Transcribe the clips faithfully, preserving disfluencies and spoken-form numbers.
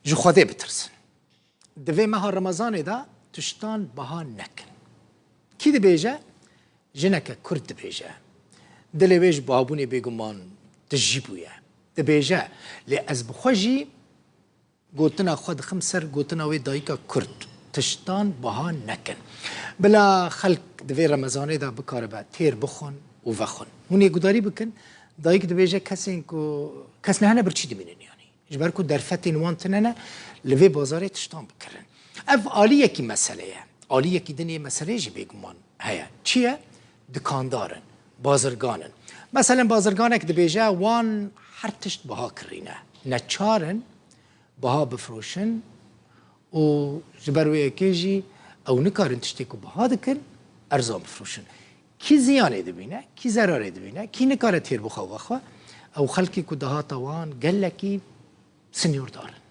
Ji Xwedê bitirsin. Di vê meha Remezanê de tiştan biha nekin. Kî dibêje? Jineke Kurd dibêje. Dilê wê ji bihabûnê bêguman tijî bûye. Dibêje, lê ez bi xwe jî gotina xwe dixim ser gotina wê dayika Kurd. Tiştan biha nekin. Bila xelk di vê Remezanê de bikaribe têr bixwin û vexwin. Hûn ê gudarî bikin, dayik dibêje kesên ku kes nehene birçî dimînin yanî. Ji ber ku derfetên wan tune ne, li vê bazarê tiştan bikirin. Ev aliyekî mesele ye. Aliyekî din ê meseleyê jî bêguman heye. Çi ye? Dikandar in, bazirgan in. Meselen bazirganek dibêje wan her tişt biha kirîne. Neçar in biha bifroşin û ji ber wê yekê jî ew nikarin tiştê ku biha dikin erzan bifroşin. Kî ziyanê dibîne, kî zerarê dibîne, kî nikare têr bixwe vexwe, ew xelkê ku dahata wan gelekî sînordar in.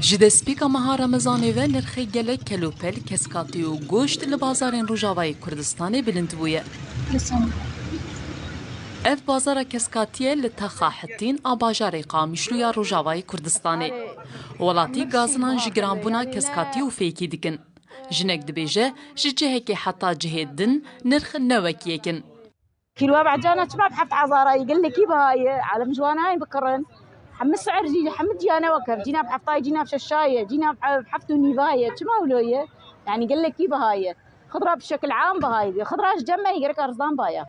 Ji destpêka meha Remezanê ve nirxê gelek kelopel, keskatî û goşt li bazarên Rojavayê Kurdistanê bilind bûye. Ev bazara keskatiyê li Texa Hetîn a bajarê Qamişlû ya Rojavayê Kurdistanê. Welatî gazinan ji giranbûna keskatî û fêkî dikin. Jinek dibêje, ji cihekê heta cihê din nirx ne wek yek in. Kîloya becana çima bi heft hezara ye? Gelekî biha ye. Alem ji wan nayên bikirin. Hemî si'ir jî, hemî cîya ne wek hev. Cîna bi heftayê, cîna bi şeşayê, cîna bi heft û nîvayê. Çima wilo ye? Yanî gelekî biha ye. Xidra bi şekil am biha ye. Xidra ji cem me ye, gerek erzan baya.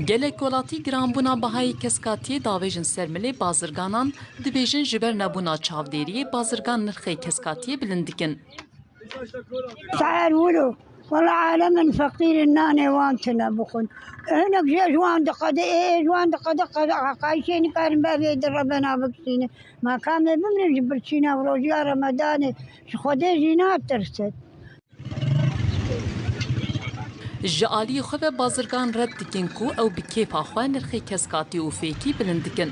Gelek welatî giranbûna bihayê keskatiyê davêjin ser milê bazirganan, dibêjin ji ber nebûna çavdêriyê bazirgan nirxê keskatiyê bilind dikin. Si'ir wilo. Wela alemin feqîr in, nanê wan tune bixwin. Hinek jê ji wan diqede, ê, ê ji wan diqede, qede, qayîşê nikarin bevê di rebena bikişînin. Ma kamê bimrin ji birçîna rojiya Remedanê, ji Xwedê jî natirsin. Ji aliyê xwe ve bazirgan red dikin ku ew bi kêfa xwe nirxê keskatî û fêkî bilind dikin.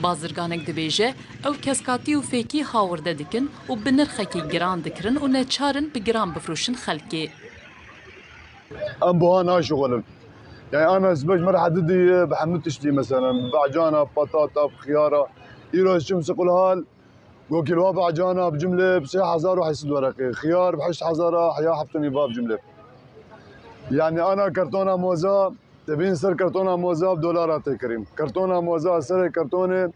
Bazirganek dibêje, ew keskatî û fêkî hawirde dikin û bi nirxekî giran dikirin û neçar in bi giran bifroşin xelkê. Em buha naşixulin. Yani ana ez ji me re hedi diye bi hemû tiştî, mesela bi becana, bi patata, bi xiyara. Îro ez çim siqulhal, go kîloa becana bi cumle bi sê hezar û heşt sed wereqê, xiyar bi heşt hezara heya heft û nîva bi cumle. Yani ana kartona moza, te bîn ser kartona moza bi dolara tê kirîm. Kartona moza serê kartonê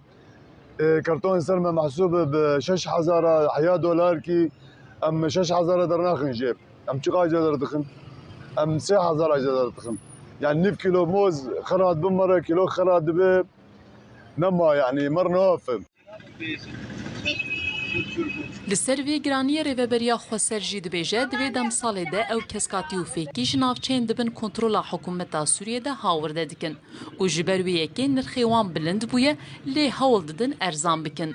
E, karton ser me mehsûb e bi şeş hezara heya dolar kî em şeş hezara dernaxin jê. Em çiqa jê derdixin? Em sê hezara jê derdixin. Yani nîv kîlo moz xira dibe me re, kîlo xira dibe. Nema yani, me re nafe. Li ser vê giraniyê Rêveberiya Xweser jî dibêje, di vê demsalê de ew keskatî û fêkî ji navçeyên di bin kontrola hikûmeta Sûriyê de hawirde dikin. Û ji ber wê yekê nirxê wan bilind bûye, lê hewl didin erzan bikin.